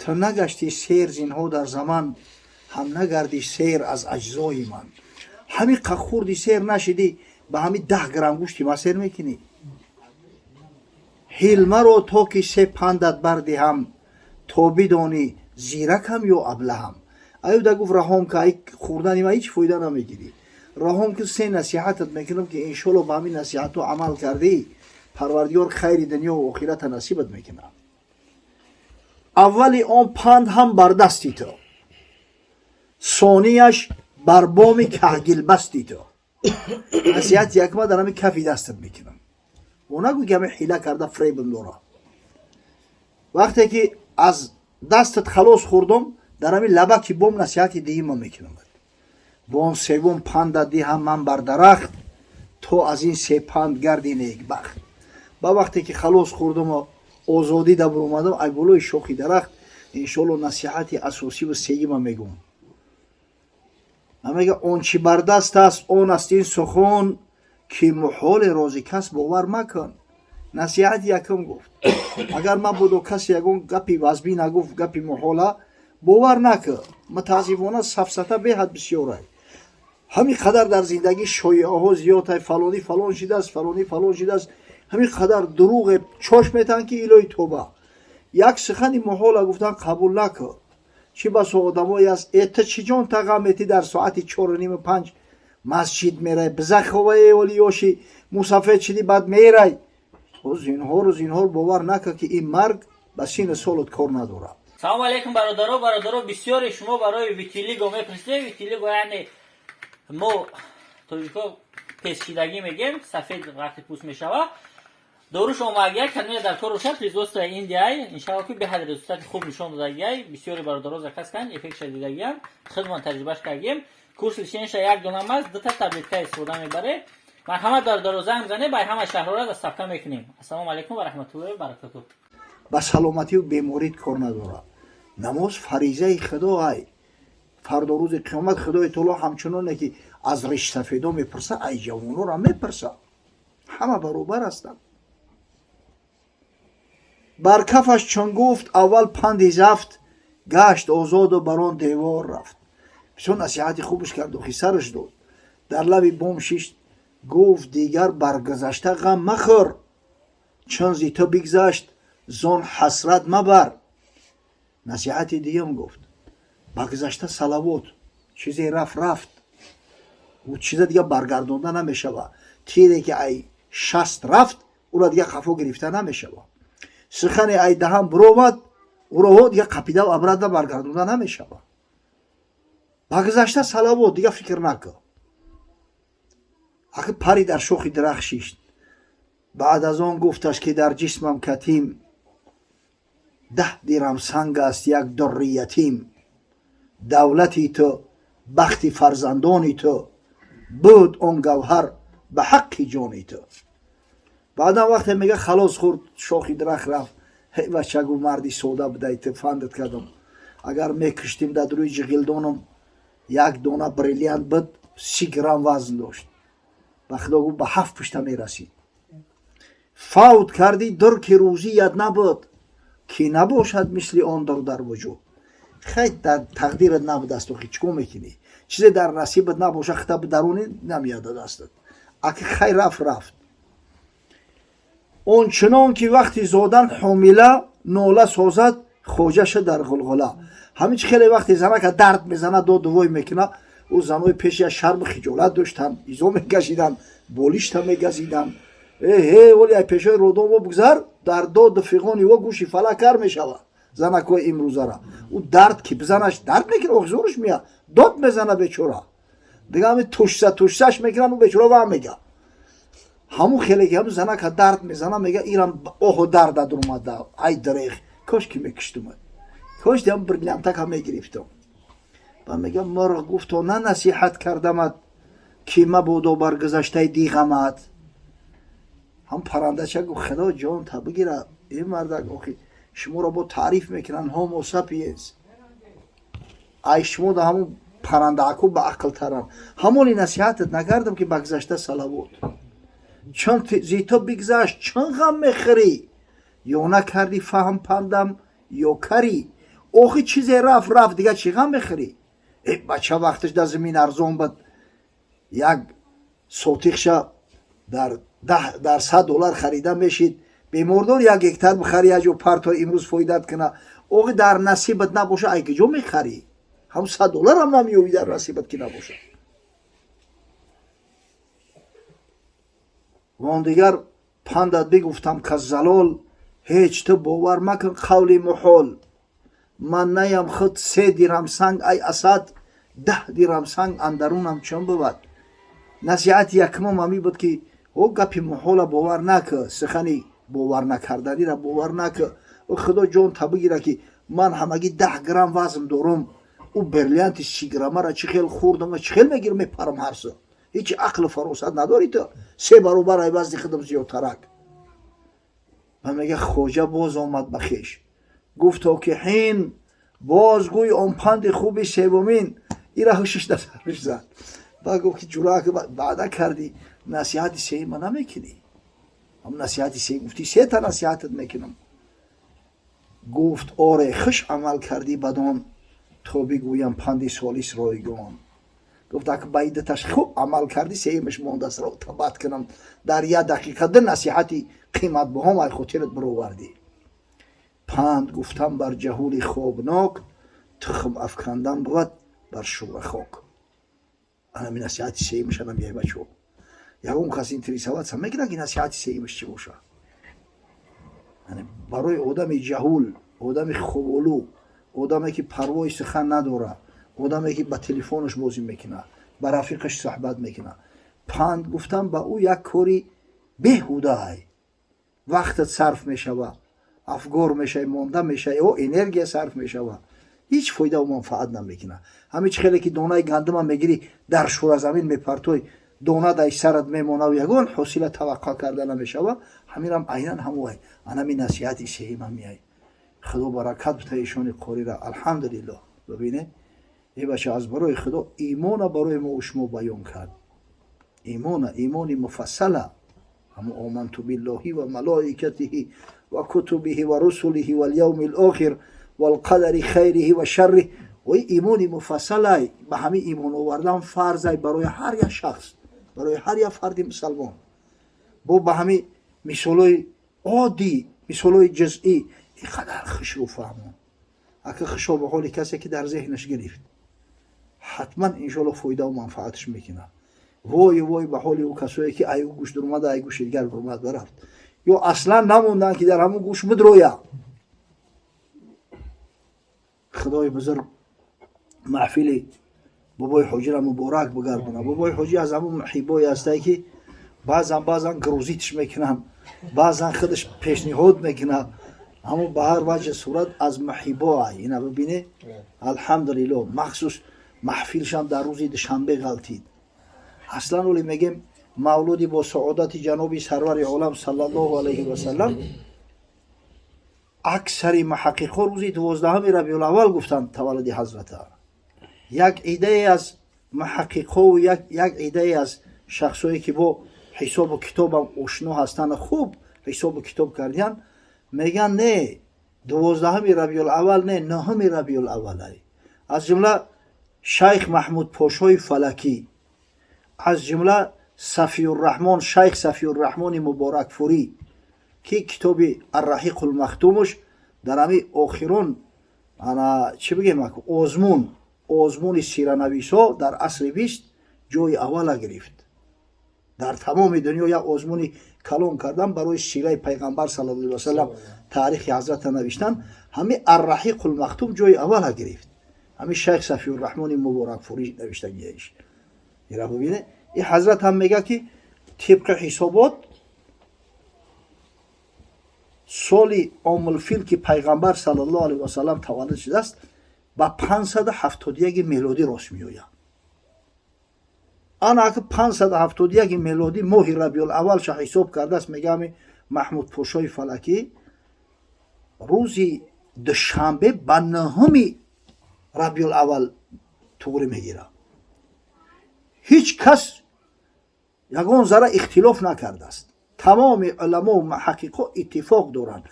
Ту нагашти сер зинҳо дар заман, ҳам нагардӣ сер аз аҷзои ман. Ҳамин қа хурди сер нашидӣ, ба ҳамин 10 грамм гӯшти ма сер мекунӣ? Ҳил маро, то ки се пандат бардиҳам, то бидонӣ зиракам ё аблаҳам. Аюда гуфт: раҳом ка, ай хӯрдани ма ҳеҷ фоида намегирӣ. Раҳом ки, се насиҳатат мекунам, ки иншолло ба ҳамин насиҳатҳо амал кардӣ, Парвардигор хайри дунёву охирата насибат мекунад. Аввали он панд ҳам бар дасти ту, сонияш бар боми каҳгилбасти ту. Насиҳати якма дар ҳамин кафи дастат мекунам. О, нагӯ ки ҳамин ҳила карда фребм дора. Вақте ки аз дастат халос хӯрдум, дар ҳамин лабаки бом насиҳати дуюма мекунамад. Бо он севум панда диҳам ман бар дарахт, то аз ин се панд гарди некбахт. Ба вақте ки халос хӯрдуму озодӣ да буромадам ай болои шохи дарахт, иншоалло насиҳати асосиву сеюма мегӯм. Мега: он чӣ бар даст аст, он аст ин сухан, ки муҳоле рози кас бовар макун. Насиҳати якум гуфт: агар мабодо касе ягон гапи вазбӣ нагуфт, гапи муҳола бовар накун. Мутаассифона, сафсата беҳад бисёрай. Ҳамин қадар дар зиндагӣ шоеаҳо зиёдай: фалонӣ фалон шидааст, фалонӣ фалон шидааст. Ҳамин қадар дурӯғе чош метаҳанд, ки илоҳи тоба. Як сухани муҳола гуфтан қабул накун. Чӣ басо одамое аст: э, ту чӣ ҷон тағам метӣ, дар соати 4:30, 5 масҷид мерай, бизаховае, оли ёши мусафед шидӣ, баъд мерай. Зинҳору зинҳор бовар накун, ки ин марг ба сину солот кор надорад. Салому алейкум, бародаро! Бародаро, бисёре шумо барои витилиго мепурсед. Витилиго, яъне мо тоҷико песшидагӣ мегем, сафед вақти пӯст мешава. Доруш омагия, кадме дар кор бошад. Производство Индияй. Иншалло, ки беҳад результати хуб нишон додагиай. Бисёри бародаро заказ карданд, эффектша дидагиям, худмон таҷрибаш кардем. Курс леченияша як донам аст, дута таблетка истифода мебаре. Марҳамат, бародаро, занг бизанед, ба ҳама шаҳрҳоро доставка мекунем. Ассалому алайкум ва раҳматуллоҳи ва баракатуҳ. Ба саломатию беморит кор надорад. Намоз фаризаи худо ай. Фардо, рӯзи қиёмат, Худои таоло ҳамчуноне ки аз ришсафедо мепурса, ай ҷавонора мепурса. Ҳама баробар ҳастанд. Бар кафаш чун гуфт аввал панди зафт, гашт озоду бар он девор рафт. Бисёр насиҳати хубаш карду хисараш дод. Дар лаби бом шишт, гуфт: дигар бар гузашта ғам махӯр, чун зи ту бигзашт, зон ҳасрат мабар. Насиҳати дуюм гуфт: ба гузашта салавот. Чизе рафт, рафт, ӯ чиза дига баргардонда намешава. Тире ки ай шаст рафт, ӯро дига қафо гирифта намешава. Сухане ай даҳан буромад, ӯро дига қапида обратно баргардонда намешава. Ба гузашта салавот, дига фикр накун. Ахи пари дар шохи дарахт шишт. Баъд аз он гуфташ, ки дар ҷисмам катим 10 дирам санг аст, як дурри ятим. Давлати ту бахти фарзандони ту буд, он гавҳар ба ҳаққи ҷони ту. Баъдан вақте мега халос хӯрд, шохи дарахт рафт. Ҳей бача, гу, марди сода будай ту, фандат кардам. Агар мекуштим, дар рӯи ҷиғилдонам як дона бриллиант буд, 30 грамм вазн дошт. Ба худо, гу, ба ҳафт пушта мерасид. Фавт кардӣ, дур ки рӯзият набуд, ки набошад мисли он дур дар вуҷуд. Хай, дар тақдират набудаст, охи чӣ кор мекунӣ? Чизе дар насибат набоша, хита даруни намеяда дастат. Аки хай, рафт, рафт. Ончунон ки вақти зодан ҳомила нола созад, хоҷаша дар ғулғула. Ҳамин чи хеле вақте занака дард мезана, доду вой мекуна, ӯ занои пеши я шарму хиҷолат доштанд, изо мекашиданд, болишта мегазиданд. Эҳе, оли ай пешои родомо бигзар, дар доду фиғони во гӯши фалак кар мешавад. Занакҳои имрӯзара ӯ дард ки бизанаш, дард мекунад, охзорш меяд, дод мезана бечора. Дига ҳами тушса тушсаш мекунанд, ӯ бечора ва мега. Ҳамун хеле ки ҳамун занака дард мезана, мега: ирам оҳу дарда дурмада, ай дрех, кош ки мекуштумад, кош диам бриллиантака мегирифтам. Ба мега: мурғ гуфто, на насиҳат кардамад, ки мабодо бар гузаштаи диғамад. Ҳам паррандача гуфт: худо ҷон та бигира, ин мардак, охи шуморо бо таъриф мекунанд, homo sapiens, ай шумо да ҳамун паррандааку ба ақлтаранд. Ҳамони насиҳатат накардам, ки ба гузашта салавот, чун зи ту бигзашт, чун ғам мехӯрӣ? Ё накардӣ фаҳм пандам, ё карӣ? Охи чизе рафт, рафт, дига чӣ ғам мехӯрӣ? Э, бача, вақташ дар замин арзон бад, як сотихша дар 100 доллар харида мешид. Бемордор як гектар бихари, як ҷо парто, имрӯз фоидат куна. Охи дар насибат набоша, ай куҷо мехарӣ? Ҳам 100 доллар ҳам намеёбӣ, дар насибат ки набоша. Вон дигар пандат бигуфтам, ка залол ҳеҷ ту бовар макун қавли муҳол. Ман наям худ 3 дирҳам санг, ай асад, 10 дирҳам санг андарунам чун бувад? Насиҳати якумам ҳамин буд, ки о гапи муҳола бовар накӣ, сухани бовар накарданира бовар накӣ. Худо ҷон та бигира, ки ман ҳамагӣ 10 грамм вазн дорум, ӯ бриллианти 30 граммара чӣ хел хӯрдам, чӣ хел мегирам, мепарам ҳарсо? Ҳеҷ ақлу фаросат надорӣ ту, се баробар ай вазни худам зиёдтарак. Ман мега, хоҷа боз омад ба хеш, гуфто ки ҳин бозгӯй он панди хуби севумин. Ира ҳушиш дасарш зад ба гуфт, ки ҷурак, ваъда кардӣ, насиҳати сеюма намекунӣ? Ам насиҳати сеюм гуфтӣ, сета насиҳатат мекунам. Гуфт: оре, хуш амал кардӣ бадон, то бигӯям панди солис ройгон. Гуфт: ак ба идаташ хуб амал кардӣ, сеюмаш мондааст, табат кунам. Дар як дақиқа ду насиҳати қиматбаҳом ай хотират бировардӣ. Панд гуфтам бар ҷаҳули хобнок, тухм афкандан бувад бар шӯра хок. Анами насиҳати сеюмаша намеяй, бачо. Ягон кас интересоваться мекунад, ки насиҳати сеюмаш чӣ боша? Барои одами ҷаҳул, одами хоболу, одаме ки парвои сухан надорад, одаме ки ба телефонаш бозӣ мекунад, ба рафиқаш суҳбат мекунад, панд гуфтан ба ӯ як кори беҳудаай. Вақтат сарф мешавад, афгор мешавӣ, монда мешавӣ, о энергия сарф мешавад, ҳеҷ фоидаву манфаат намекунад. Ҳамин чӣ хеле ки донаи гандума мегирӣ, дар шӯразамин мепартой, дона дар сарат мемонаву ягон ҳосила таваққӯъ карда намешавад, ҳаминам айнан ҳамоай. Анами насиҳати сеюма меяй. Худо баракат бита ишони қорира. Алҳамдулиллоҳ, бибине, э бача, аз барои Худо имона барои мо шумо баён кард, имона, имони муфассала, ҳамо оманту биллоҳи ва малоикатиҳи ва кутубиҳи ва русулиҳи валявми лохир валқадари хайриҳи ва шарриҳ. Ой, имони муфассалай. Ба ҳамин имон овардан фарзай барои ҳар як шахс, барои ҳар як фарди мусалмон. Бо ба ҳамин мисолҳои оддӣ, мисолҳои ҷузъӣ ин қадар хушрӯ фаҳмон. Ака, хушо ба ҳоли касе ки дар зеҳнаш гирифт, ҳатман иншоалло фоидаву манфааташ мекунад. Вой, вой ба ҳоли ӯ касое ки ай ӯ гӯш дурумада, ай гӯши дигар бурмад рафт, ё аслан намонданд, ки дар ҳамун гӯш мудроя. Худои бузург маҳфили бобои ҳоҷира муборак бигардона. Бобои ҳоҷӣ аз ҳамун муҳибое ҳастае, ки баъзан баъзан грузить мекунанд, баъзан худаш пешниҳод мекунад. Ҳамун ба ҳар ваҷҳи сурат аз муҳибоа. Ина бибине, алҳамдулилло, махсус маҳфилшам дар рӯзи душанбе ғалтид. Аслан оле мегем, мавлуди бо саодати ҷаноби сарвари олам саллаллоҳу алайҳи васалам аксари муҳаққиқҳо рӯзи 12-уми рабиулаввал гуфтанд таваллуди ҳазрата. Як идае аз муҳаққиқҳову як идае аз шахсое ки бо ҳисобу китобам ошно ҳастанд, хуб ҳисобу китоб кардиянд, мегӯянд: не, 12-уми рабиулаввал не, 9-уми рабиулаввалай. Аз ҷумла шайх Маҳмуд Пошои Фалакӣ, аз ҷумла Сафиюрраҳмон, шайх Сафиюрраҳмони Муборакфурӣ, ки китоби Арраҳиқулмахтумуш дар ҳамин охирон, ана чӣ бигем, озмун, озмуни сиранависҳо дар асри 20 ҷои аввала гирифт. Дар тамоми дунё як озмуни калон кардан барои сираи пайғамбар саллаллоҳу алайҳи васаллам, таърихи ҳазрата навиштан, ҳамин Арраҳиқулмахтум ҷои аввала гирифт. Ҳамин шайх Сафиюрраҳмони Муборакфурӣ навиштагиаш ира бибине. Ин ҳазрат ҳам мегӯяд, ки тибқи ҳисобот соли омулфил, ки пайғамбар саллаллоҳу алайҳи васаллам таваллуд шудааст, ба 571 мелодӣ рост меояд. Ана аки 571 мелодӣ моҳи рабиулаввалша ҳисоб кардааст, мегӯями Маҳмуд Пошои Фалакӣ, рӯзи душанбе ба 9-уми рабиулаввал туғрӣ мегирад. Ҳеҷ кас ягон зарра ихтилоф накардааст. Тамоми уламову муҳаққиқҳо иттифоқ доранд,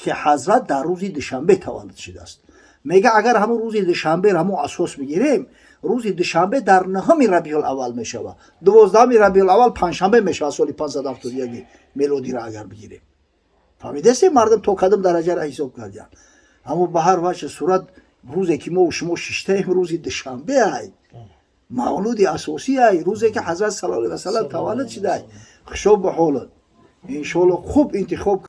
ки ҳазрат дар рӯзи душанбе таваллуд шудааст. Мега, агар ҳамун рӯзи душанберо ҳамун асос бигирем, рӯзи душанбе дар 9-уми Рабиулаввал мешавад. 12-уми Рабиулаввал панҷшанбе мешавад, соли 571 мелодиро агар бигирем. Фаҳмидастем, мардум то кадом дараҷаро ҳисоб кардиян. Аммо ба ҳар ваҷҳи сурат, рӯзе ки мо шумо шиштаем, рӯзи душанбе ай, мавлуди асосӣ ай, рӯзе ки ҳазрат саллаллоҳу алайҳи васаллам таваллуд шудай. Хушоб ба ҳолат, иншоалло, хуб интихоб.